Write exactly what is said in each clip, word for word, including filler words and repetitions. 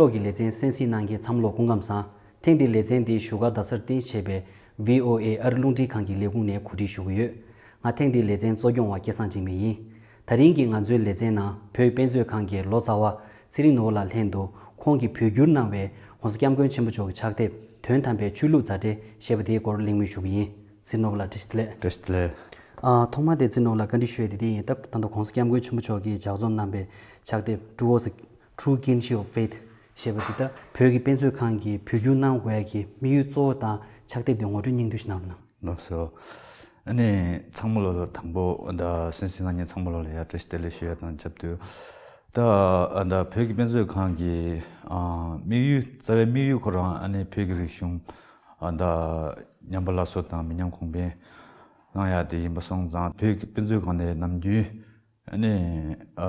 ཐོག་གི་ལེ་ཚན་གསན་གཟིགས་གནང་མཁན་ཚང་མ་ལོ་སྐུ་ཁམས་བཟང་། ཐེངས་འདིའི་ལེ་ཚན་འདི་བཞུགས་སྒར་རྡ་སར་རྟེན་གཞི་བྱས་པའི་ཝི་ཨོ་ཨེ་ཨ་རི་རླུང་འཕྲིན་ཁང་གི་ལས་ཁུངས་ནས་གོ་སྒྲིག་ཞུ་གི་ཡོད། ང་ཐེངས་འདིའི་ལེ་ཚན་གཙོ་སྐྱོང་བ་སྐལ་བཟང་འཇིགས་མེད་ཡིན། ད་རིང་གི་ང་ཚོའི་ལེ་ཚན་ནང་བོད་དཔེ་མཛོད་ཁང་གི་ལོ་ཙཱ་བ་ཚེ་རིང་ནོར་བུ་ལགས་ལྷན་དུ་ཁོང་གིས་བོད་བསྒྱུར་གནང་བའི་༸གོང་ས་༸སྐྱབས་མགོན་ཆེན་པོ་མཆོག་གི་ཕྱག་དེབ་དོན་དམ་པའི་ཆོས་ལུགས་མཛའ་འབྲེལ་ཞེས་པ་དེའི་སྐོར་གླེང་མོལ་ཞུ་གི་ཡིན། ཚེ་རིང་ནོར་བུ་ལགས་བཀྲ་ཤིས་བདེ་ལེགས། བཀྲ་ཤིས་བདེ་ལེགས། ཨ། ཐོག་མ་དེ་ཚེ་རིང་ནོར་བུ་ལགས་བཀའ་འདྲི་ཞུ་ཡས་དེ་འདི་ཡིན། ད་ད་ལྟ་༸གོང་ས་༸སྐྱབས་མགོན་ཆེན་པོ་མཆོག་གིས་ལྗགས་རྩོམ་གནང་པའི་ཕྱག་དེབ་Towards True Kinship of Faith ཞེས་པ་འདི་ད་བོད་ཀྱི་དཔེ་མཛོད་ཁང་གིས་བོད་བསྒྱུར་གནང་དགོས་ཡ་གི་དམིགས་ཡུལ་གཙོ་བོ་དང་ཕྱག་དེབ་འདི་ངོ་སྤྲོད་སྙིང་བསྡུས་ཤིག་གནང་རོགས་གནང་། ལགས་སོ། ཨ་ནི་ཚང་མ་ལོ་ལ་དང་པོ་ད་གསན་གཟིགས་གནང་མཁན་ཚང་མ་ལོ་ལ་ཡ་བཀྲ་ཤིས་བདེ་ལེགས་ཞུ་ཡ་དང་ཆབས་ཅིག་ད་ད་བོད་ཀྱི་དཔེ་མཛོད་ཁང་གི་ཨ་དམིགས་ཡུལ་རྩ་བའི་དམིགས་ཡུལ་ཁོ་རང་ཨ་ནི་བོད་ཀྱི་རིག་གཞུང་ཨ་ད་ཉམས་པ་སླར་གསོ་དང་མི་ཉམས་གོང་འཕེལ་གནང་ཡ་དེ་ཡིན་པ་སོང་ཙང་བོད་ཀྱི་དཔེ་མཛོད་ཁང་ནས་ནམ་རྒྱུན་ཨ་ནི་ཨ་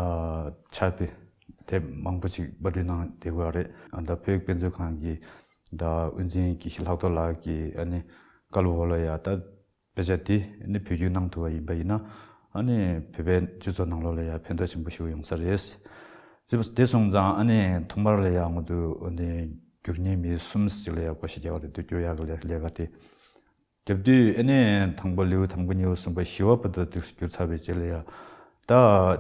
ཕྱག་དཔེ་དེབ་མང་པོ་ཅིག་པར་སྐྲུན་གནང་བསྡད་ཡོད་རེད། ཨ་ད་བོད་དཔེ་མཛོད་ཁང་གི་ད་དབུ་འཛིན་དགེ་བཤེས་ལྷག་རྡོར་ལགས་ཀྱི་ཨ་ནི་བཀའ་སློབ་འོག་ལ་ཡ་ད་དཔེ་ཆ་དེ་ཨ་ནི་བོད་བསྒྱུར་གནང་ཐུབ་པ་ཡིན་པ་ཡིན་ན་ཨ་ནི་བོད་པའི་སྤྱི་ཚོགས་ནང་ལོགས་ལ་ཡ་ཕན་ཐོགས་ཆེན་པོ་ཞིག་ཡོང་ས་རེད། དེ་དེ་སོང་ཙང་ཨ་ནི་ཐོག་མར་ལ་ཡ་ང་ཚོ་ཨ་ནི་བསྒྱུར་མཁན་མི་གསུམ་ཅིག་ལ་ཡ་བསྐོ་བཞག་བརྒྱབ་པ་རེད་འདུག་བསྒྱུར་ཡག་གི་ལས་ལས་ཀ་དེ། རྒྱབ་དུས་ཨ་ནི་དང་པོ་ལེའུ་དང་པོ་གཉིས་པ་གསུམ་པ་བཞི་པ་བར་དུ་དེ་བསྒྱུར་ཚར་བའི་རྗེས་ལ་ཡ། ད་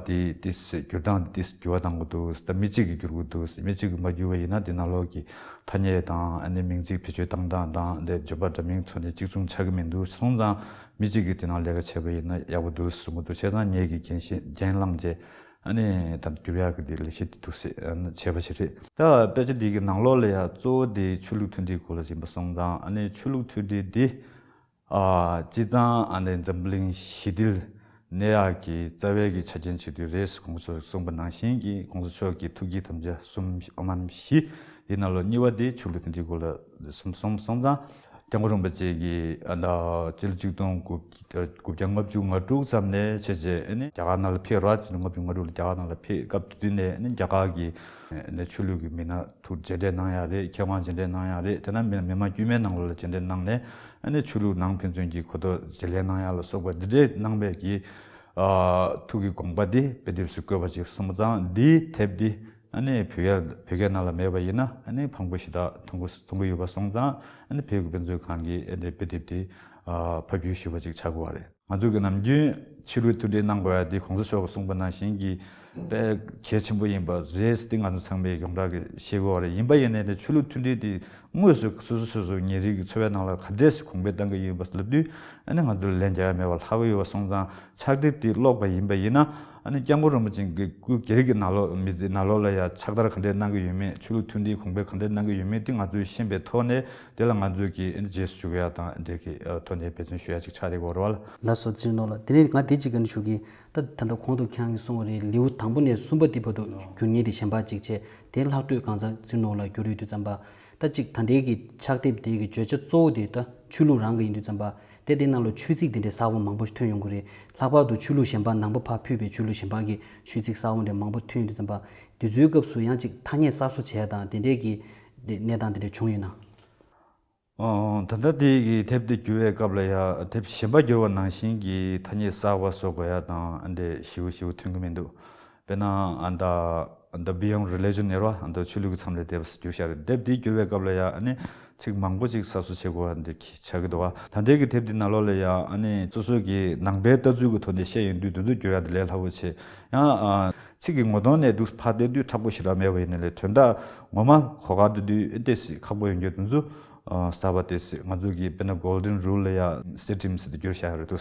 དེ་དེ་བསྒྱུར་སྟངས་དེ་འགྱུར་བ་གཏང་དགོས་འདུག་ད་མི་གཅིག་གིས་བསྒྱུར་དགོས་འདུག་མི་གཅིག་གིས་མ་བསྒྱུར་བ་ཡིན་ན་དེ་ནང་ལོགས་ཀྱི་ཐ་སྙད་དང་ཨ་ནི་མིང་ཚིག་བེད་སྤྱོད་བཏང་སྟངས་དང་དེ་བརྗོད་པ་འདྲ་མིན་ཚོ་ནས་གཅིག་མཚུངས་ཆགས་ཀྱི་མི་འདུག་སོང་ཙང་མི་གཅིག་གིས་དེ་ནང་ལས་ཀ་བྱས་པ་ཡིན་ན་ཡག་པོ་འདུག་གསུང་གི་འདུག་བྱས་ཙང་ངེད་ཀྱིས་འགན་བླངས་རྗེས། ཨ་ནི་ད་བསྒྱུར་ཡག་གི་དེ་ལས་གཞི་དེ་འདུག་སེ་ཨ་ནི་བྱས་པ་ཞིག་རེད། ད་དཔེ་ཆ་འདི་གི་ནང་ལོགས་ལ་ཡ་གཙོ་བོ་དེ་ཆོས་ལུགས་མཐུན་སྒྲིལ་སྐོར་ལ་ཡིན་པ་སོང་ཙང་ཨ་ནི་ཆོས་ལུགས་མཐུན་སྒྲིལ་འདི་ཨ་སྤྱིར་བཏང་ཨ་ནི་འཛམ་བུ་གླིང་ཞི་བདེ་གནས་ཡག་གི་རྩ་བའི་གི་ཆ་རྐྱེན་བྱེད་དུས་རེད། གོང་ས་མཆོག་གསུངས་པ་ནང་བཞིན་གྱི་གོང་ས་མཆོག་གི་ཐུགས་བསྐྱེད་དམ་བཅའ་གསུམ་ཨོཾ་མ་ཎི་བཞི་ཡིན་ནང་ལོགས་གཉིས་པ་དེ་ཆོས་ལུགས་མཐུན་སྒྲིལ་སྐོར་ལ་གསུངས་སོང་ཙང་། སྐྱབས་མགོན་རིན་པོ་ཆེ་གིས་ཨ་ད་སྤྱི་ལོ་ཆིག་སྟོང་དགུ་དགུ་བརྒྱ་ལྔ་བཅུ་ང་དྲུག་ཙམ་ནས་བྱས་རྗེས་ཨ་ནི་རྒྱ་གར་ནང་ལ་ཕེབས་རོགས། ཆིག་སྟོང་ལྔ་བཅུ་ང་དྲུག་ལ་རྒྱ་གར་ནང་ལ་ཕེབས་སྐབས་དེ་དུས་ནས་ཨ་ནི་རྒྱ་གར་གྱི་ཨ་ནི་ཆོས་ལུགས་ཀྱི་མི་སྣ་ཐུགས་མཇལ་འཕྲད་གནང་ཡག་རེད། མཁས་དབང་མཇལ་འཕྲད་གནང་ཡག་རེད། དེ་ན་མི་མི་མང་དཀྱུས་མའི་ནང་ལོགས་ལ་མཇལ་འཕྲད་གནང་ནས་ཨ་ནི་ཆོས་ལུགས་ནང་ཕན་ཚུན་གྱི་གོ་རྟོགས་བརྗེ་ལེན་གནང་ཡག་ལ་སོགས་པ་འདི་འདྲའི་གནང་བའི་གི་ཨ་ཐུགས་ཀྱི་དགོངས་པ་འདི་དཔེ་དེབ་སུ་བཀོད་པ་ཅིག་སོང་ཙང་འདིའི་དེབ་འདི། ཨ་ནི་བོད་སྐད་བོད་སྐད་ནང་ལ་མེད་པ་ཡིན་ན་ཨ་ནི་ཕངས་པོ་ཞེ་དྲག་མཐོང་གི་མཐོང་གི་ཡོད་པ་སོང་ཙང་ཨ་ནི་བོད་ཀྱི་དཔེ་མཛོད་ཁང་གིས་ཨ་ནི་དཔེ་དེབ་དེ་ཨ་ཕབ་སྒྱུར་ཞུས་པ་ཅིག་ཆགས་དགོས་པ་རེད། ང་ཚོ་གི་ནམ་རྒྱུན་ཆོས་ལུགས་མཐུན་སྒྲིལ་གནང་དགོས་ཡ་དེ་གོང་ས་མཆོག་གིས་གསུངས་པ་ནང་བཞིན་གྱི་དཔེ་གལ་ཆེན་པོ་ཡིན་པ་རེད་ཟེར་ཏེ་ང་ཚོ་ཚང་མས་ཡོངས་གྲགས་ཀྱི་ཤེས་དགོས་པ་རེད། ཡིན་པ་ཡིན་ནའི་ནི་ཆོས་ལུགས་མཐུན་སྒྲིལ་དེ་དངོས་སུ་སོ་སོ་སོ་སོ་ཉིན་རེ་གི་འཚོ་བའི་ནང་ལ་ག་འདྲས་སེ་གོང་འཕེལ་གཏང་གི་ཡིན་པ་ལབ་དུས་ཨ་ནི་ང་ཚོ་ལ་ལན་རྒྱག་ཡ་མེད་པ་ལྷག་གི་ཡོད་པ་སོང་ཙང་། ཕྱག་དེབ་དེ་ཀློག་པ་ཡིན་པ་ཡིན་ན་ཨ་ནི་སྐྱབས་མགོན་རིན་པོ་ཆེ་གི་སྐུ་སྒེར་གྱི་ནང་ལོགས་མི་ཚེ་ནང་ལོགས་ལ་ཡ་ཕྱག་བསྟར་ག་འདྲས་གནང་གི་ཡོད་མེད། ཆོས་ལུགས་མཐུན་སྒྲིལ་གོང་འཕེལ་ག་འདྲས་གནང་གི་ཡོད་མེད་དེ་ང་ཚོས་ཤེས་པའི་ཐོག་ནས་དེ་ལ་ང་ཚོས་ཀྱི་ཨ་ནི་རྗེས་སུ་འཇུག་ཡ་དང་དེ་གི་ཐོག་ནས་འབད་བརྩོན་ཞུ་ཡ་ཅིག་ཆགས་བསྡད་ཀྱི་ཡོད་རེད་བ། ལགས་སོ། ཚེ་རིང་ནོར་བུ་ལགས། དེ་ནས་ང་དེ་གཅིག་བཀའ་འདྲི་ཞུ་གི། ད་ད་ལྟ་གོང་དུ་ཁྱེད་རང་གིས་གསུངས་པ་རེད། ལེའུ་དང་པོ་ནས་གསུམ་པ་དེ་བར་དུ་བསྒྱུར་མཁན་དེ་གཞན་པ་གཅིག་བྱས། དེ་ལྷག་འཕྲོས་གང་ཟག་ཚེ་རིང་ནོར་བུ་ལགས་བསྒྱུར་ཡོད་དུས་ཙམ་པ། ད་གཅིག་ད་ལྟའི་གི་ཕྱག་དེབ་དེ་གི་བརྗོད་བྱ་གཙོ་བོ་དེ་ད་ཆོས་ལུགས་རང་གི་ཡིན་དུས་ཙམ་པ། དེ་དེ་ནང་ལ་ཆོས་ཚིག་དེ་འདྲའི་གསར་པ་མང་པོ་ཞིག་ཐོན་ཡོང་གི་རེད། ལྷག་པར་དུ་ཆོས་ལུགས་གཞན་པ་ནང་པ་ཕར་ཕུད་པའི་ཆོས་ལུགས་གཞན་པ་གི་ཆོས་ཚིག་གསར་པ་འདྲ་མང་པོ་ཐོན་ཡོང་དུས་ཙམ་པ། དེ་ཚོའི་སྐབས་སུ་ཡང་གཅིག་ཐ་སྙད་གསར་བཟོ་བྱས་ཡ་དང་དེ་འདྲའི་གི་གནས་སྟངས་དེ་འདྲ་བྱུང་ཡོད་ན། ཨོ། ད་ལྟ་དེ་གི་དེབ་དེ་བསྒྱུར་བའི་སྐབས་ལ་ཡ་དེབ་གཞན་པ་བསྒྱུར་བ་ནང་བཞིན་གྱི་ཐ་སྙད་གསར་པ་བཟོ་དགོས་ཡ་དང་ཨ་འདྲས་ཞེ་པོ་ཞེ་པོ་ཐོན་གྱི་མི་འདུག་དཔེར་ན་ཨ་ད་The Beyond Religion ཡོད་རེད་བ། ཨ་ད་ཆོས་ལུགས་ཀྱི་མཚམས་ལས་འདས་པ་བསྒྱུར་བཞག་རེད། དེབ་དེ་བསྒྱུར་བའི་སྐབས་ལ་ཡ་ཨ་ནི་ཚིག་མང་པོ་ཅིག་གསར་བཟོ་བྱེད་དགོས་པ་འདི་ཆགས་ཀྱི་འདུག་བ། ད་ལྟའི་གི་དེབ་འདི་ནང་ལོགས་ལ་ཡ་ཨ་ནི་སོ་སོ་གི་ནང་པའི་ལྟ་ཚུལ་གྱི་ཐོག་ནས་བཤད་ཡོང་དུས་དེ་ཚོ་བསྒྱུར་ཡ་འདི་ལས་སླ་པོ་ཆེ། ཡང་ཨ་ཚིག་གི་ངོ་གདོང་ནས་འདུག་ཕར་བལྟས་དུས་མཁྲེགས་པོ་ཞེ་དྲག་མེད་པ་ཡིན་ནའི་ལས་དོན་དག་ངོ་མ་གོ་སྐབས་འགྲོ་དུས་ཏོག་ཙམ་ཁག་པོ་ཡོང་རྒྱུ་དེ་ཚོ་གསར་པ་ཏོག་ཙམ་ང་ཚོ་གི་དཔེར་ན་Golden Rule ལ་ཡ་སེ་ཊིམ་ཟེར་ཏེ་བསྒྱུར་བཞག་ཡོད་རེད་འདུག་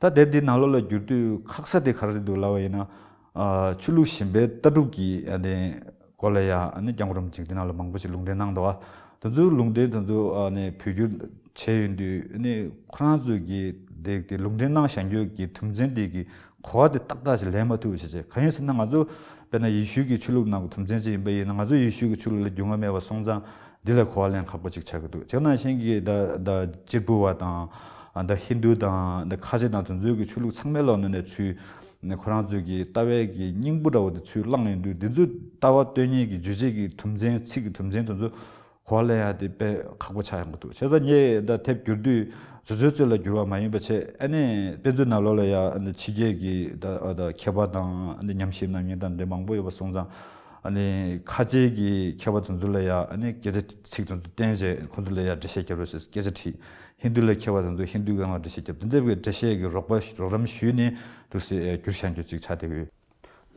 ད་དེབ་འདི་ནང་ལོགས་ལ་བསྒྱུར་དུས་ཁག་ས་དེ་ག་རེ་རེད་འདུག་ལབ་པ་ཡིན་ན། ཨ་ཆོས་ལུགས་གཞན་པའི་ལྟ་གྲུབ་ཀྱི་ཨ་ནི་སྐོར་ལ་ཡ་ཨ་ནི་སྐྱབས་མགོན་རིན་པོ་ཆེས་འདི་ནང་ལ་མང་པོ་ཞིག་ལུང་འདྲེན་གནང་འདུག་བ། དེ་ཚོའི་ལུང་འདྲེན་དེ་ཚོ་ཨ་ནི་བོད་བསྒྱུར་བྱས་ཡོང་དུས་ཨ་ནི་ཁོ་རང་ཚོས་ཀྱི་དེ་དེ་ལུང་འདྲེན་གནང་བཞག་རྒྱུ་གི་དོན་ཚན་དེ་གི་གོ་བ་དེ་ཏག་ཏག་ཞིག་ལེན་མ་ཐུབ་བྱས་བྱས། གང་ཡིན་ཟེར་ན་ང་ཚོ་དཔེར་ན་ཡེ་ཤུ་གི་ཆོས་ལུགས་ནང་གི་དོན་ཚན་ཅིག་ཡིན་པ་ཡིན་ན་ང་ཚོ་ཡེ་ཤུ་གི་ཆོས་ལུགས་ལ་རྒྱུས་མངའ་མེད་པ་སོང་ཙང་འདི་ལ་གོ་བ་ལེན་ཁག་པོ་ཅིག་ཆགས་ཀྱི་འདུག་དེ་ནང་བཞིན་གྱི་ད་ད་གཅེར་བུ་བ་དང་ད་ཧིན་དུ་དང་ད་ཁ་ཆེ་དང་དེ་ཚོའི་གི་ཆོས་ལུགས་ཚང་མའི་ལོགས་ནས་ནས་ཚུར་ནས་ཁོ་རང་ཚོའི་གི་ལྟ་བའི་གི་སྙིང་པོ་འདྲ་བོ་དེ་ཚུར་བླངས་ཡོང་དུས་འདི་ཚོ་ལྟ་བ་སྟོན་མཁན་གྱི་རྗོད་བྱེད་ཀྱི་དོན་ཚན་ཚིག་གི་དོན་ཚན་དེ་ཚོ་གོ་བ་ལེན་ཡ་དེ་དཔེ་ཁག་པོ་ཆགས་ཡོང་གི་འདུག་བྱས་ཙང་ངས་ད་དེབ་བསྒྱུར་དུས་བཟོ་བཟོའི་ཚོད་ལ་བསྒྱུར་བ་མ་ཡིན་པ་བྱས། ཨ་ནི་དཔེ་མཛོད་ནང་ལོགས་ལ་ཡ་ཨ་ནི་ཕྱི་རྒྱལ་གྱི་ད་ད་མཁས་པ་དང་ཨ་ནི་ཉམས་ཞིབ་གནང་མཁན་དང་འདི་མང་པོ་ཡོད་པ་སོང་ཙང་ ཨ་ནི་ཁ་ཆེ་གི་མཁས་པ་དེ་ཚོ་ལ་ཡ་ཨ་ནི་སྐད་ཆ་ཚིག་དེ་ཚོ་བསྟན་བྱས་ཁོ་ཚོ་ལ་ཡ་འགྲེལ་བཤད་རྒྱབ་རོགས་ཞེས་སྐད་ཆ་དྲིས། ཧིན་རྡུ་ལ་མཁས་པ་དེ་ཚོ་ཧིན་རྡུའི་སྒང་ལ་འགྲེལ་བཤད་རྒྱབ། དེ་འདྲ་བའི་འགྲེལ་བཤད་ཀྱི་རོགས་པ་རོགས་རམ་ཞུས་ནས་འདུག་སེ་བསྒྱུར་བཞག་རྒྱུ་ཅིག་ཆགས་བསྡད་ཀྱི་ཡོད།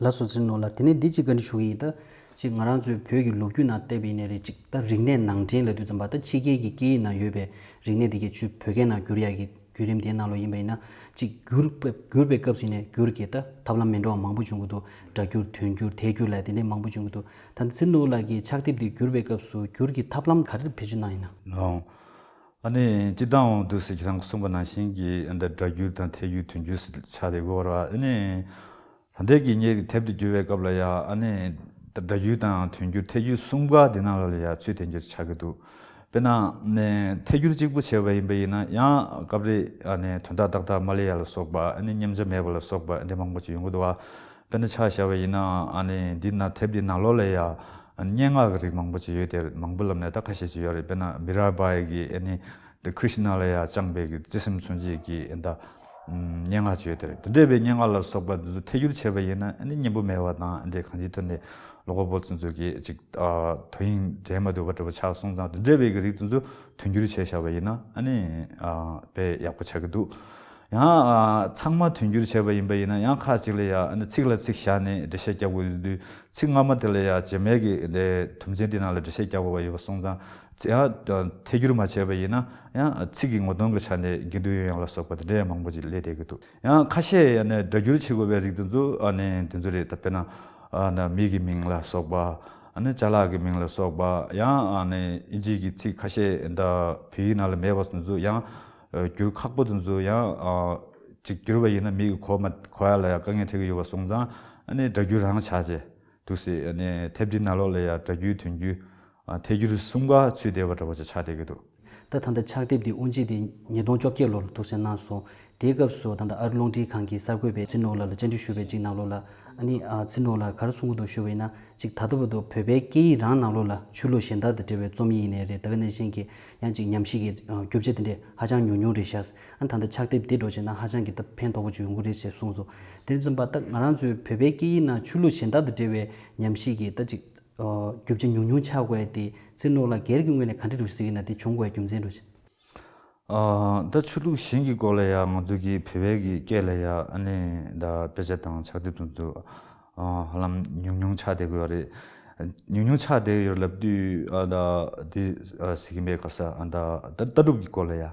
ལགས་སོ་ཚེ་རིང་ལགས། དེ་ནས་འདི་གཅིག་བཀའ་འདྲི་ཞུ་གི་ཡིན། ད་གཅིག་ང་རང་ཚོའི་བོད་ཀྱི་ལོ་རྒྱུས་ནང་བལྟས་པ་ཡིན་ནའི་རེད། གཅིག་ད་རིག་གནས་ནང་འདྲེན་ལབ་དུས་ཙམ་པ་ད་ཕྱི་རྒྱལ་གྱི་སྐད་ཡིག་ནང་ཡོད་པའི་རིག་གནས་དེ་གའི་ཚུར་བོད་སྐད་ནང་བསྒྱུར་ཡག་གི་བརྒྱུད་རིམ་དེའི་ནང་ལོགས་ཡིན་པ་ཡིན་ན། གཅིག་བསྒྱུར་བསྒྱུར་བའི་སྐབས་སུ་ཡིན་ནའི་བསྒྱུར་གྱི་ད་ཐབས་ལམ་མི་འདྲ་བ་མང་པོ་བྱུང་གི་འདུག་སྒྲ་བསྒྱུར་དོན་བསྒྱུར་ཐད་བསྒྱུར་ལབ་དེ་འདྲའི་མང་པོ་བྱུང་གི་འདུག་ད་ཚེ་རིང་ལགས་ཀྱིས་ཕྱག་དེབ་དེ་བསྒྱུར་བའི་སྐབས་སུ་བསྒྱུར་གྱི་ཐབས་ལམ་ག་རེ་བེད་སྤྱོད་གནང་ཡིན་ན། ལགས། ཨ་ནི་སྤྱིར་བཏང་འོང་དུས་སུ་ཁྱེད་རང་གིས་གསུངས་པ་ནང་བཞིན་གྱི་ཨ་ནི་སྒྲ་བསྒྱུར་དང་ཐད་བསྒྱུར་དོན་བསྒྱུར་ཆགས་བསྡད་ཡོད་རེད་བ། ཨ་ནི་ད་ལྟའི་གི་ངེད་ཀྱི་དེབ་དེ་བསྒྱུར་བའི་སྐབས་ལ་ཡ་ཨ་ནི་སྒྲ་བསྒྱུར་དང་དོན་བསྒྱུར་ཐད་བསྒྱུར་གསུམ་ཀ་འདི་ནང་ལ་ཡ་ཚུད་དེ་འགྱུར་ཆགས་ཀྱི་འདུག་དཔེར་ན་ཨ་ནི་ཐད་བསྒྱུར་གཅིག་པུ་བྱས་པ་ཡིན་པ་ཡིན་ན་ཡང་སྐབས་རེ་ཨ་ནི་དོན་དག་ཏག་ཏག་མ་སླེབས་ཡ་ལ་སོགས་པ། ཨ་ནི་མཉམ་བྱ་མེད་པ་ལ་སོགས་པ་འདི་མང་པོ་ཅིག་ཡོང་གི་འདུག་བ། དཔེར་ན་ཆ་བཞག་པ་ཡིན་ན་ཨ་ནི་འདི་ན་དེབ་འདི་ནང་ལོགས་ལ་ཡ་སྙན་ངག་གི་རིགས་མང་པོ་ཅིག་ཡོད་དེ། མང་པོ་ལབ་ནས་ད་ཁ་ཤས་ཅིག་ཡོད་རེད། དཔེར་ན་མི་ར་བྷའི་གི་ཨ་ནི་དེ་ཀྲིཤ་ན་ལ་ཡ་བཅངས་པའི་གི་བརྩེ་སེམས་མཚོན་བྱེད་ཀྱི་ཨ་ད་སྙན་ངག་ཅིག་ཡོད་དེ་རེད། དེ་འདྲས་པའི་སྙན་ངག་ལ་སོགས་པ་འདི་ཚོ་ཐད་བསྒྱུར་བྱས་པ་ཡིན་ན་ཨ་ནི་སྙན་པོ་མེད་པ་དང་། ཨ་འདྲས་གང་ཅིའི་ཐོག་ནས་ཀློག་པ་པོ་ཚོ་ཚོས་ཀྱི་ཅིག་དོ་དབྱིངས་འདྲེས་མ་ཐུབ་པ་འདྲ་པོ་ཆགས་སོང་ཙང་། དེ་འདྲས་པའི་གི་རིགས་དེ་ཚོ་དོན་བསྒྱུར་བྱས་བཞག་པ་ཡིན་ན་ཨ་ནི་དཔེ་ཡག་པོ་ཆགས་ཀྱི་འདུག་ཡང་ཨ་ཚང་མ་དོན་བསྒྱུར་བྱས་པ་ཡིན་པ་ཡིན་ན་ཡང་ཁ་ཅིག་ལ་ཡ་ཨ་ནི་ཚིག་ལ་ཚིག་བཞག་ནས་འགྲེལ་བཤད་རྒྱག་དགོས་ཡོང་དུས། ཚིག་སྔ་མ་དེ་ལ་ཡ་རྗེས་མའི་གི་ལས་དུམ་ཚན་དེ་ནང་ལ་འགྲེལ་བཤད་རྒྱག་དགོས་པ་ཡོད་པ་སོང་ཙང་། ཡང་ཐད་བསྒྱུར་མ་བྱས་པ་ཡིན་ན་ཡང་ཚིག་གི་ངོ་གདོང་གི་ཆ་ནས་དགེ་འདུན་ཡོན་ཡང་ལ་སོགས་པ་དེ་འདྲའི་མང་པོ་ཅིག་སླེབས་བསྡད་ཀྱི་འདུག་ཡང་ཁ་ཤས་ཡང་ནས་སྒྲ་བསྒྱུར་བྱེད་དགོས་པའི་རིགས་དེ་ཚོ་ཨ་ནི་དེ་ཚོ་རེད། ད་དཔེར་ན་ཨ་ནི་མི་གི་མིང་ལ་སོགས་པ། ཨ་ནི་ཅ་ལག་གི་མིང་ལ་སོགས་པ། ཡང་ཨ་ནི་ཨིན་ཇི་གི་ཚིག་ཁ་ཤས་ད་བོད་ཡིག་ནང་ལ་མེད་པ་དེ་ཚོ་ཡང་བསྒྱུར་ཁག་པོ་དེ་ཚོ་ཡང་ཅིག་བསྒྱུར་བ་ཡིན་ན་མི་གི་གོ་མ་གོ་ཡ་ལ་ཡང་དཀའ་ངལ་འཕྲད་ཀྱི་ཡོད་པ་སོང་ཙང་། ཨ་ནི་སྒྲ་བསྒྱུར་རང་བྱས་བྱས་འདུག་སེ། ཨ་ནི་དེབ་འདི་ནང་ལོགས་ལ་ཡང་སྒྲ་བསྒྱུར་དོན་བསྒྱུར་ཨ་ཐད་བསྒྱུར་གསུམ་ཀ་ཚུད་བསྡད་པ་འདྲ་པོ་ཅིག་ཆགས་བསྡད་ཀྱི་འདུག་ད་ད་ལྟ་ཕྱག་དེབ་འདི་དབུ་འབྱེད་དེ་ཉིས་སྟོང་བཅོ་བརྒྱད་ལོར་འདུག་སེ་གནང་སོང་། དེའི་སྐབས་སུ་ད་ལྟ་ཨ་རི་རླུང་འཕྲིན་ཁང་གི་གསར་འགོད་པས་ཚེ་རིང་ལགས་ལ་བཅར་འདྲི་ཞུས་པའི་གཅིག་ནང་ལོགས་ལ། ཨ་ནི་ཨ་ཚེ་རིང་ལགས་ག་རེ་གསུང་གི་འདུག་ཞུས་པ་ཡིན་ན། གཅིག་ད་ལྟ་བར་དུ་བོད་པའི་སྐད་ཡིག་རང་ནང་ལོགས་ལ་ཆོས་ལུགས་གཞན་དག་དང་འབྲེལ་བའི་རྩོམ་ཡིག་ཡིན་ནའི་རེད། ད་ག་ནང་བཞིན་གྱི་ཡང་གཅིག་ཉམས་ཞིབ་ཀྱི་ཨ་རྒྱུ་ཆ་དེ་འདྲས་ཧ་ཅང་ཉུང་ཉུང་རེད་ཤག་ཨ་ད་ལྟ་ཕྱག་དེབ་འདི་འདྲ་བྱས་ན་ཧ་ཅང་གི་ད་ཕན་ཐོགས་པོ་ཅིག་ཡོང་གི་རེད་ཅེས་གསུངས་སོང་། དེ་ཙམ་པ་ད་ང་རང་ཚོའི་བོད་པའི་སྐད་ཡིག་ནང་ཆོས་ལུགས་གཞན་དག་དང་འབྲེལ་བའི་ཉམས་ཞིབ་ཀྱི་ད་གཅིག་ཨ་རྒྱུ་ཆ་ཉུང་ཉུང་ཆགས་དགོས་ཡ་དེ་ཚེ་རིང་ལགས་སྒེར་གྱི་ངོས་ནས་ག་འདྲ་འདུག་ཟེར་གྱི་ན། དེ་བྱུང་དགོས་ཡ་རྒྱུ་མཚན་འདྲ་བྱས། ཨ་ད་ཆོས་ལུགས་གཞན་གྱི་སྐོར་ལ་ཡང་ང་ཚོ་གི་བོད་པའི་གི་སྐད་ལ་ཡང་ཨ་ནི་ད་དཔེ་ཆ་དང་ཕྱག་དེབ་དེ་ཚོ་ཨ་ཧ་ལམ་ཉུང་ཉུང་ཆགས་བསྡད་ཀྱི་ཡོད་རེད། ཉུང་ཉུང་ཆགས་བསྡད་ཡོད་ལབ་དུས་ཨ་ད་འདི་ཨ་ཟེར་གྱི་མེད་ག་ས། ཨ་ད་ད་ལྟ་གྲུབ་ཀྱི་སྐོར་ལ་ཡང་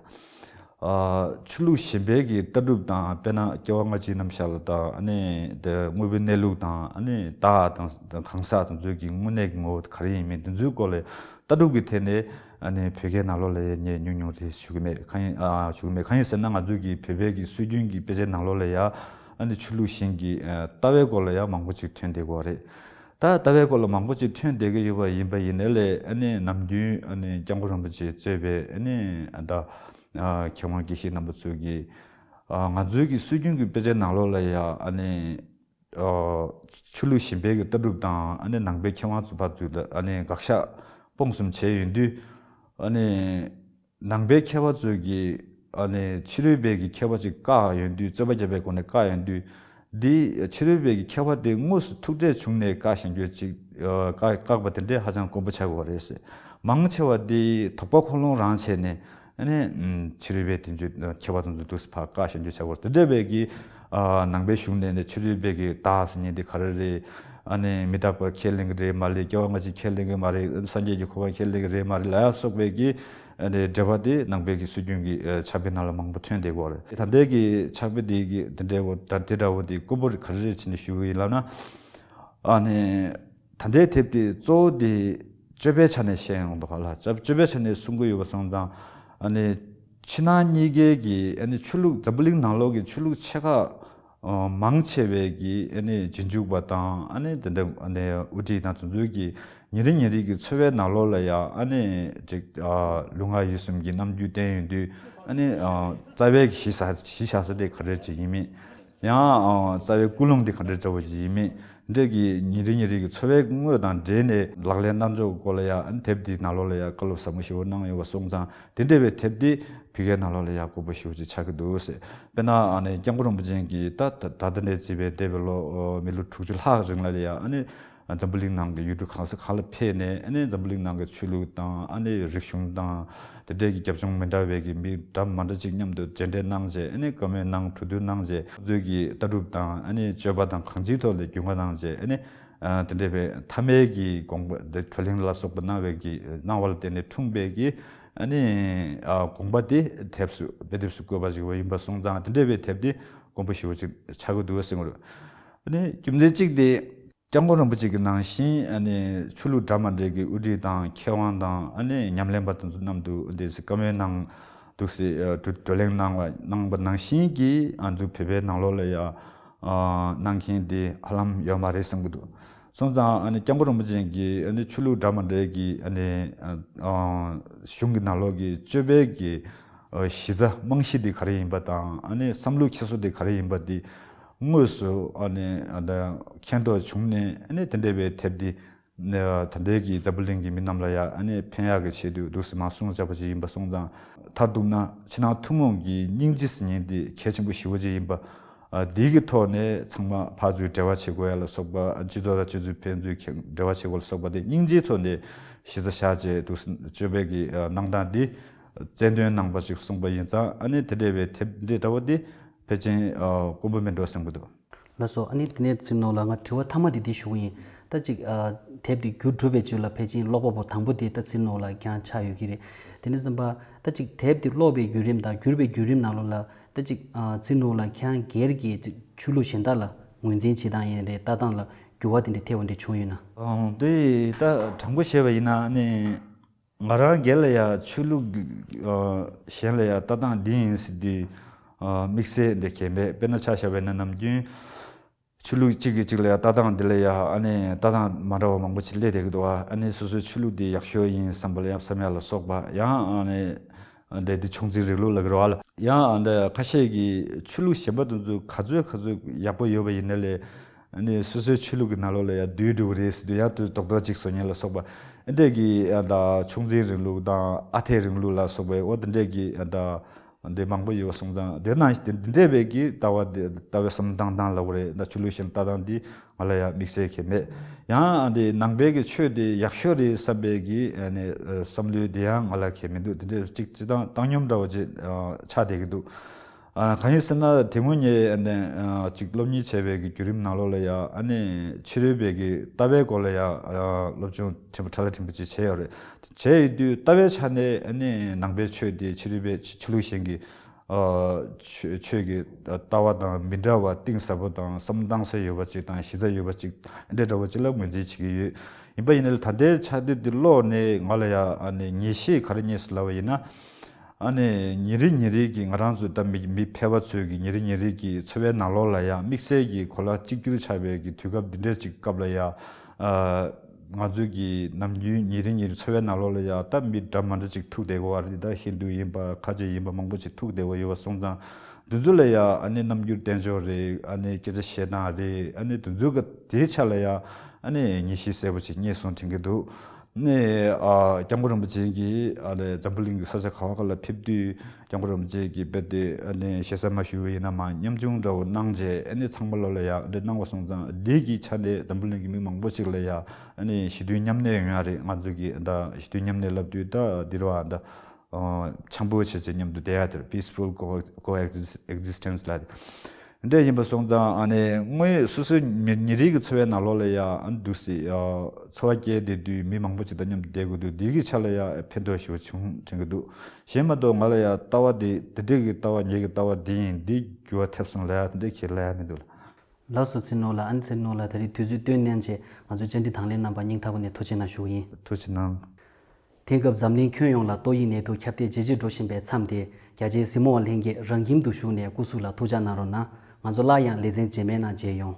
ཨ་ཆོས་ལུགས་གཞན་པའི་གི་ལྟ་གྲུབ་དང་། དཔེར་ན་སྐྱེ་བ་སྔ་ཕྱིའི་རྣམ་གཞག་ལ་དང་། ཨ་ནི་དེ་དངོས་པོའི་གནས་ལུགས་དང་། ཨ་ནི་བདག་དང་གང་ཟག་དེ་ཚོའི་གི་དངོས་གནས་ཀྱི་ངོ་བོ་ག་རེ་ཡིན་མིན་དེ་ཚོའི་སྐོར་ལ་ལྟ་གྲུབ་ཀྱི་ཐད་ནས་ཨ་ནི་བོད་སྐད་ནང་ལོགས་ལ་ཡང་ངས་ཉུང་ཉུང་རེ་ཞུ་གི་མེད། གང་ཡིན་ཨ་ཞུ་གི་མེད། གང་ཡིན་ཟེར་ན་ང་ཚོའི་གི་བོད་པའི་གི་སྲོལ་རྒྱུན་གྱི་དཔེ་ཆའི་ནང་ལོགས་ལ་ཡང་ཨ་ནི་ཆོས་ལུགས་གཞན་གྱི་ཨ་ལྟ་བའི་སྐོར་ལ་ཡང་མང་པོ་ཅིག་ཐོན་བསྡད་ཀྱི་ཡོད་རེད། ད་ལྟ་བའི་སྐོར་ལ་མང་པོ་ཅིག་ཐོན་བསྡད་ཀྱི་ཡོད་པ་ཡིན་པ་ཡིན་ནའི་ལས། ཨ་ནི་ནམ་རྒྱུན་ཨ་ནི་སྐྱབས་མགོན་རིན་པོ་ཆེས་གཙོས་པའི་ཨ་ནི་ཨ་ད་ཨ་མཁས་དབང་དགེ་བཤེས་རྣམ་པ་ཚོས་ཀྱི་ཨ་ང་ཚོའི་གི་སྲོལ་རྒྱུན་གྱི་དཔེ་ཆའི་ནང་ལོགས་ལ་ཡང་ཨ་ནི་ཨ་ཆོས་ལུགས་གཞན་པའི་གི་ལྟ་གྲུབ་དང་། ཨ་ནི་ནང་པའི་མཁས་དབང་ཚོ་བར་དུ་ལ་ཨ་ནི་དགག་བཞག་སྤོང་གསུམ་བྱས་ཡོང་དུས། ཨ་ནི་ནང་པའི་མཁས་པ་ཚོས་ཀྱིས་ཨ་ནི་ཕྱི་རོལ་པའི་གི་མཁས་པ་ཅིག་བཀག་ཡོང་དུས། རྩོད་པ་རྒྱབ་པའི་སྒོ་ནས་བཀག་ཡོང་དུས། འདི་ཕྱི་རོལ་པའི་གི་མཁས་པ་དེ་དངོས་སུ་ཐུག་འཕྲད་བྱུང་ནས་བཀག་བཞིན་རྒྱུ་ཅིག་ཨ་བཀག་བཀག་པ་དེ་འདྲས་ཧ་ཅང་དཀོན་པོ་ཆགས་ཀྱི་ཡོད་རེད་ཟེར། མང་ཆེ་བ་དེ་དོགས་པ་ཁོ་ལོང་རང་བྱས་ནས། ཨ་ནི་ཨམ་ཕྱི་རོལ་པའི་དེ་ཚོ་མཁས་པ་དེ་ཚོ་འདུག་སེ་ཕར་བཀག་བཞིན་རྒྱུ་ཆགས་ཀྱི་ཡོད་རེད། དེ་འདྲས་པའི་གི་ཨ་ནང་པའི་གཞུང་ནས་ནི་ཕྱི་རོལ་པའི་གི་བདག་ཟེར་མཁན་དེ་ག་རེ་རེད། ཨ་ནི་མི་རྟག་པ་ཁས་ལེན་གྱི་རེད་མ་རེད། སྐྱེ་བ་སྔ་ཕྱི་ཁས་ལེན་གྱི་མ་རེད། སངས་རྒྱས་ཀྱི་གོ་འཕང་ཁས་ལེན་གྱི་རེད་མ་རེད་ལ་ཡ་སོགས་པའི་གི་ཨ་ནི་འགྲེལ་པ་དེ་ནང་པའི་གི་སྲོལ་རྒྱུན་གྱི་ཨ་ཕྱག་དཔེ་ནང་ལ་མང་པོ་ཐོན་བསྡད་ཀྱི་ཡོད་རེད། ད་ལྟའི་གི་ཕྱག་དཔེ་དེ་གི་དེ་འདྲ་བོ་ད་དེ་འདྲ་བོ་དེ་དཀོན་པོ་ག་རེ་རེད་བྱས་ནས་ཞུ་གི་ཡིན་ལབ་ན། ཨ་ནི་ད་ལྟའི་དེབ་དེ་གཙོ་བོ་དེ་སྤྱོད་པའི་ཆ་ནས་བཤད་ཡོང་དུས་ཧ་ལ་སྤྱོད་པའི་ཆ་ནས་གསུང་གི་ཡོད་པ་སོང་ཙང་། ཨ་ནི་ཕྱི་ནང་གཉིས་ཀའི་གི་ཨ་ནི་ཆོས་ལུགས་འཛམ་བུ་གླིང་ནང་ལོགས་ཀྱི་ཆོས་ལུགས་ཆེ་ཁག་ཨ་མང་ཆེ་བའི་གི་ཨ་ནི་རྗེས་འཇུག་པ་དང་། ཨ་ནི་དེ་འདྲ་ཨ་ནི་དབུ་ཁྲིད་དང་དེ་ཚོའི་གི་ཉིན་རེ་ཉིན་རེ་གི་འཚོ་བའི་ནང་ལོགས་ལ་ཡང་ཨ་ནི་ཅིག་ཨ་ལུས་ངག་ཡིད་གསུམ་གྱི་རྣམ་འགྱུར་བསྟན་ཡོང་དུས། ཨ་ནི་ཨ་རྩ་བའི་གི་གཞི་བཞག་གཞི་བཞག་ས་དེ་ག་རེ་ཅིག་ཡིན་མིན། ཡང་ཨ་རྩ་བའི་ཀུན་སློང་དེ་ག་འདྲ་འདྲ་བོ་ཞིག་ཡིན་མིན་འདྲ་གི་ཉིན་རེ་ཉིན་རེ་གི་འཚོ་བའི་དངོས་དང་འབྲེལ་ནས་ལག་ལེན་གནང་ཕྱོགས་སྐོར་ལ་ཡང་དེབ་འདིའི་ནང་ལོགས་ལ་ཡང་བཀའ་སློབ་ཟབ་མོ་ཞེ་པོ་གནང་ཡོད་པ་སོང་ཙང་། དེ་འདྲ་བའི་དེབ་འདི་བོད་སྐད་ནང་ལོགས་ལ་ཡང་དགོས་པ་ཞེ་པོ་ཅིག་ཆགས་ཀྱི་འདུག་ཟེར། དཔེར་ན་ཨ་ནི་སྐྱབས་མགོན་རིན་པོ་ཆེ་གིས་ད་ད་ད་ལྟ་ནས་བརྩིས་པའི་འདས་པའི་ལོ་མི་ལོ་དྲུག་ཅུ་ལྷག་རིང་ལ་ཡང་ཨ་ནི་ འཛམ་བུ་གླིང་ནང་གི་ཡུལ་གྲུ་གང་ས་གང་ལ་ཕེབས་ནས་ཨ་ནི་འཛམ་བུ་གླིང་ནང་གི་ཆོས་ལུགས་དང་ཨ་ནི་རིག་གཞུང་དང་དེ་འདྲས་ཀྱི་རྒྱབ་ལྗོངས་མི་འདྲ་བའི་གི་མི་འདྲ་མ་འདྲ་ཅིག་མཉམ་དུ་མཇལ་འཕྲད་གནང་བྱས། ཨ་ནི་བཀའ་མོལ་གནང་། གྲོས་བསྡུར་གནང་བྱས། ཁོང་ཚོའི་གི་ལྟ་གྲུབ་དང་ཨ་ནི་སྤྱོད་པ་དང་གང་ཅིའི་ཐོག་ལ་རྒྱུས་མངའ་གནང་བྱས། ཨ་ནི་ཨ་དེ་འདྲས་པའི་མཐའ་མའི་གི་དགོངས་པ་དེ་བགྲོ་གླེང་ལ་སོགས་པ་གནང་བའི་གི་གནང་བ་ལ་བརྟེན་ནས་འཁྲུངས་པའི་གི་ཨ་ནི་ཨ་དགོངས་པ་དེ་དེབ་སུ་དཔེ་དེབ་སུ་བཀོད་པ་ཞིག་ཡིན་པ་སོང་ཙང་། དེ་འདྲས་པའི་དེབ་དེ་དཀོན་པོ་ཞེ་པོ་ཅིག་ཆགས་ཀྱི་འདུག་ཟེར་གྱི་རེད། ཨ་ནི་རྒྱུ་མཚན་གཅིག་དེ། སྐྱབས་མགོན་རིན་པོ་ཆེ་གི་ནང་བཞིན་ཨ་ནི་ཆོས་ལུགས་འདྲ་མ་འདྲ་གི་དབུ་ཁྲིད་དང་མཁས་དབང་དང་ཨ་ནི་ཉམས་ལེན་པ་དེ་ཚོ་མཉམ་དུ་འདི་སེ་བཀའ་མོལ་གནང་འདུག་སེ། ཨ་བགྲོ་བགྲོ་གླེང་གནང་བ་གནང་པ་ནང་བཞིན་གྱི་ཨ་ཚོ་བོད་པའི་ནང་ལོགས་ལ་ཡ་ཨ་གནང་མཁན་དེ་ཧ་ལམ་ཡོད་མ་རེད་བསམ་གྱི་འདུག་སོང་ཙང་ཨ་ནི་སྐྱབས་མགོན་རིན་པོ་ཆེ་གིས་ཨ་ནི་ཆོས་ལུགས་འདྲ་མ་འདྲ་གི་ཨ་ནི་ཨ་ཨ་གཞུང་གི་ནང་ལོགས་ཀྱི་སྤྱོད་པའི་གི་ཨ་གཞི་རྩ་རྨང་གཞི་དེ་ག་རེ་ཡིན་པ་དང་། ཨ་ནི་བསམ་བློ་འཁྱེར་སོ་དེ་ག་རེ་ཡིན་པ་དེ་དངོས་སུ་ཨ་ནི་ཨ་ད་མཁྱེན་རྟོགས་བྱུང་ནས། ཨ་ནི་དེ་འདྲ་བའི་དེབ་འདི་ཨ་ད་ལྟའི་གི་འཛམ་བུ་གླིང་གི་མི་རྣམས་ལ་ཡང་ཨ་ནི་ཕན་ཡག་གི་ཆེད་དུ་འདུག་སེ་མར་སྲུང་བྱས་པ་ཅིག་ཡིན་པ་སོང་ཙང་། མཐར་གཏུགས་ན་ཕྱི་ནང་ཐུན་མོང་གི་སྙིང་རྗེ་ཟེར་མཁན་དེ་གལ་ཆེན་པོ་ཞེ་པོ་ཅིག་ཡིན་པ། ཨ་འདི་གི་ཐོག་ནས་ཚང་མ་ཕར་ཚུར་འབྲེལ་བ་བྱེད་དགོས་ཡ་ལ་སོགས་པ། སྤྱི་ཚོགས་དང་སྤྱི་ཚོགས་ཕན་ཚུན་འབྲེལ་བ་བྱེད་དགོས་ལ་སོགས་པ་དེ་སྙིང་རྗེའི་ཐོག་ནས་གཞི་རྩ་བཞག་བྱས་འདུག་སེ་སྤྱོད་པའི་གི་ཨ་གནང་སྟངས་འདི་རྩལ་འདོན་གནང་པ་ཞིག་གསུངས་པ་ཡིན་ཙང་། ཨ་ནི་དེ་འདྲ་བའི་དེབ་འདི་འདྲ་བོ་འདི་ཕལ་ཆེར་ཨ་དཀོན་པོ་མིན་འགྲོ་བསམ་གྱི་འདུག་ལགས་སོ། ཨ་ནི་དེ་ནས་ཚེ་རིང་ལགས་ལ་ང་དྲི་བ་མཐའ་མ་དེ་འདི་ཞུ་གི་ཡིན། ད་ཅིག་ཨ་དེབ་འདི་བསྒྱུར་གྲུབ་པའི་རྗེས་ལ་ཕལ་ཆེར་ཀློག་པ་པོ་དང་པོ་དེ་ད་ཚེ་རིང་ལགས་ལ་རྐྱང་ཆགས་ཡོད་ཀྱི་རེད། དེ་ནས་བསམ་པ་ད་ཅིག་དེབ་འདི་ཀློག་པའི་བརྒྱུད་རིམ་དང་བསྒྱུར་བའི་བརྒྱུད་རིམ་ནང་ལོགས་ལ་ད་ཅིག་ཨ་ཚེ་རིང་ལགས་ལ་རྐྱང་སྒེར་གྱི་ཅིག་ཆོས་ལུགས་གཞན་དག་ལ་ངོས་འཛིན་བྱེད་སྟངས་ཡིན་རེད། ལྟ་སྟངས་ལ་འགྱུར་བ་དེ་འདྲ་ཐེབས་པ་འདྲ་བྱུང་ཡོད་ན། ཨང་། དེ་ད་དྲང་པོ་བཤད་པ་ཡིན་ན་ནི། ང་རང་སྒེར་ལ་ཡ་ཆོས་ལུགས་ཨ་གཞན་ལ་ཡ་ལྟ་སྟངས་འདི་ཡིན་ཟེར་དུས་ཨ་དམིགས་བསལ་འདི་གས་མེད། དཔེར་ན་ཆ་བཞག་པ་ཡིན་ན་ནམ་རྒྱུན་ཆོས་ལུགས་གཅིག་གིས་གཅིག་ལ་ཡ་ལྟ་སྟངས་འདི་ལ་ཡ་ཨ་ནི་ལྟ་སྟངས་མ་འདྲ་བ་མང་པོ་ཅིག་སླེབས་བསྡད་ཀྱི་འདུག་ཨ་ནི་སོ་སོའི་ཆོས་ལུགས་འདི་ཡག་ཤོས་ཡིན་བསམ་པ་ལ་ཡ་བསམ་ཡ་ལ་སོགས་པ། ཡང་ཨ་ནི་འདི་འདི་ཆུང་འཛིན་རིང་ལུགས་ལ་གི་རོ་ཨ་ལ་ཡང་ཨ་འདི་ཁ་ཤས་ཀྱིས་ཆོས་ལུགས་གཞན་པ་དེ་ཚོ་ག་ཚོད་ག་ཚོད་ཡག་པོ་ཡོད་པ་ཡིན་ན་ལས། ཨ་ནི་སོ་སོའི་ཆོས་ལུགས་ཀྱི་ནང་ལོགས་ལ་ཡང་སྡུད་འགྲོ་གི་རེད་ཟེར་དུས་ཡང་དུ་རྡོག་རྡོག་ཅིག་བཟོ་མཁན་ལ་སོགས་པ། ཨ་འདྲས་ཀྱི་ཡང་ད་ཆུང་འཛིན་རིང་ལུགས་དང་ཨ་འཐས་རིང་ལུགས་ལ་སོགས་པའི་འོ་དེ་འདྲས་ཀྱི་ཡང་ད་འདི་མང་པོ་ཡོད་སོང་ཙང་། དེ་ནང་དེ་འདྲས་པའི་གི་ལྟ་བ་དེ་ལྟ་བའི་བསམ་བློ་བཏང་སྟངས་ལ་འོ་རེད། ད་ཆོས་ལུགས་གཞན་ལྟ་སྟངས་འདི་ང་ལ་ཡང་དམིགས་བསལ་གྱི་མེད། ཡང་འདི་ནང་པའི་གི་ཆོས་དེ་ཡག་ཤོས་རེད་བསམ་པའི་གི་ཨ་ནི་བསམ་བློ་དེ་ཡང་ང་ལ་གལ་མི་འདུག་དེ་འདྲས་ཅིག་སྤྱིར་བཏང་བཏང་སྙོམས་འདྲ་བོ་ཅིག་ཆགས་བསྡད་ཀྱི་འདུག་ཨ་གང་ཡིན་ཟེར་ན་དེ་སྔོན་ངས་ཨ་ནི་ཨ་ཅིག་སློབ་གཉེར་བྱས་པའི་གི་བརྒྱུད་རིམ་ནང་ལོགས་ལ་ཡ་ཨ་ནི་ཕྱི་རོལ་པའི་གི་ལྟ་བའི་སྐོར་ལ་ཡ་ཨ་སློབ་སྦྱོང་ཕྲན་བུ་ཕྲ་ལ་ཕྲན་བུ་ཅིག་བྱས་ཡོད་རེད། བྱས་ཡོད་དུས་ལྟ་བའི་ཆ་ནས་ཨ་ནི་ནང་པའི་ཆོས་དེ་ཕྱི་རོལ་པའི་ཆོས་ལུགས་གཞན་གྱི་ཨ་ཆོས་ཆོས་ཀྱི་ལྟ་བ་དང་མི་འདྲ་བ་གཏིང་ཟབ་པོ་དང་བསམ་བློ་བཏང་ས་ཡོད་པ་ཅིག་དང་གཞི་རྩ་ཡོད་པ་ཅིག་འདྲ་འདྲ་བོ་ཅིག་ལ་ངོས་འཛིན་བྱེད་ཀྱི་ཡོད། ཡིན་པ་ཡིན་ན་ལ་ད་ལྟའི་ཆ་དེ་དེ་ཀློག་ནས་ང་ལ་ཡ་ཨ་ནི་ངེས་ཤེས་ག་རེ་རྙེད་སོང་ལབ་པ་ཡིན་ན། ཨ་ནི་ཉིན་རེ་ཉིན་རེ་གི་ང་རང་ཚོ་ད་མི་མི་ཕལ་པ་ཚོས་གི་ཉིན་རེ་ཉིན་རེ་གི་འཚོ་བའི་ནང་ལོགས་ལ་ཡ་དམིགས་བསལ་གྱི་གོ་ལ་གཅིག་གྱུར་ཆགས་པའི་གི་དུས་སྐབས་འདི་འདྲའི་ཅིག་སྐབས་ལ་ཡ། ཨ་ང་ཚོས་གི་ནམ་རྒྱུན་ཉིན་རེ་ཉིན་རེ་འཚོ་བའི་ནང་ལོགས་ལ་ཡ་ད་མི་འདྲ་མ་འདྲ་ཅིག་ཐུག་བསྡད་ཀྱི་ཡོད་རེད། ད་ཧིན་དུ་ཡིན་པ་ཁ་ཆེ་ཡིན་པ་མང་པོ་ཅིག་ཐུག་བསྡད་ཀྱི་ཡོད་པ་སོང་ཙང་། འདི་ཚོ་ལ་ཡ་ཨ་ནི་རྣམ་འགྱུར་བསྟན་ཕྱོགས་རེད། ཨ་ནི་སྐད་ཆ་བཤད་སྟངས་རེད། ཨ་ནི་འདི་ཚོ་གི་དེའི་ཆ་ལ་ཡ་ཨ་ནི་ངེས་ཤེས་གསལ་པོ་ཅིག་རྙེད་སོང་དྲན་གྱི་འདུག་ནས་ཨ་སྐྱབས་མགོན་རིན་པོ་ཆེ་གིས་ཨ་ནི་འཛམ་བུ་གླིང་གི་ས་ཆ་ག་བ་ག་ལ་ཕེབས་དུས་སྐྱབས་མགོན་རིན་པོ་ཆེ་གིས་རྦད་དེ་ཨ་ནི་ཞེ་ས་མ་ཞུས་པ་ཡིན་ན་མ་ཉམ་ཆུང་འདྲ་བོ་གནང་རྗེས་ཨ་ནི་ཚང་མ་ལོ་ལ་ཡ་འདི་གནང་བ་སོང་ཙང་། འདི་གི་ཆ་ནས་འཛམ་བུ་གླིང་གི་མི་མང་པོ་ཅིག་ལ་ཡ་ཨ་ནི་ཞི་མཐུན་མཉམ་གནས་ཡོང་ཡ་རེད། ང་ཚོ་གི་ད་ཞི་མཐུན་མཉམ་གནས་ལབ་དུས་ད་འདི་རུ་བ་ད་འཆམ་པོ་བྱས་བྱས་མཉམ་དུ་བསྡད་ཡ་དེར་peaceful co- coexist- existence ལ། འདྲ་ཡིན་པ་སོང་ཙང་ཨ་ནི་དངོས་སོ་སོའི་ཉིན་ཉིན་རེའི་གི་འཚོ་བའི་ནང་ལོགས་ལ་ཡ་ཨ་ནི་འདུག་སེ་ཨ་འཚོ་བ་སྐྱེལ་བསྡད་དུས་མི་མང་པོ་ཅིག་དང་མཉམ་དུ་བསྡད་དགོས་འདུག་འདི་གི་ཆ་ལ་ཡ་ཕན་ཐོགས་ཞེ་པོ་བྱུང་དྲན་གྱི་འདུག་གཞན་མ་གཏོགས་ང་ལ་ཡ་ལྟ་བ་འདི་འདི་འདྲས་ཀྱི་ལྟ་བ་ངེད་ཀྱི་ལྟ་བ་འདི་ཡིན། འདི་འགྱུར་བ་ཐེབས་སོང་ལབ་ཡ་དེ་འདྲས་ཁྱེད་ལབ་ཡ་མི་འདུག་ལ། ལགས་སོ། ཚེ་རིང་ལགས། ཨ་ནི་ཚེ་རིང་ལགས་ད་རེས་དུས་ཚོད་བཏོན་གནང་བྱས་ང་ཚོའི་བཅར་འདྲི་དང་ལེན་གནང་བར་སྙིང་ཐག་པ་ནས་ཐུགས་རྗེ་གནང་ཞུ་གི་ཡིན། ཐུགས་རྗེ་གནང་། དེང་སྐབས་འཛམ་གླིང་ཁྱོན་ཡོངས་ལ་ཏོག་དབྱིབས་ནད་དུག་ཁྱབ་གདལ་ཇེ་ཆེར་འགྲོ་བཞིན་པའི་མཚམས་དེར། རྒྱ་ཆེའི་གཟིགས་མོ་བ་ལྷན་རྒྱས་རང་ཁྱིམ་དུ་བཞུགས་ནས་སྐུ་གཟུགས་ལ་ཐུགས་ཅག་གནང་རོགས་གནང་། ང་ཚོ་སླར་ཡང་ལེ་ཚན་རྗེས་མའི་ནང་མཇལ་ཡོང་།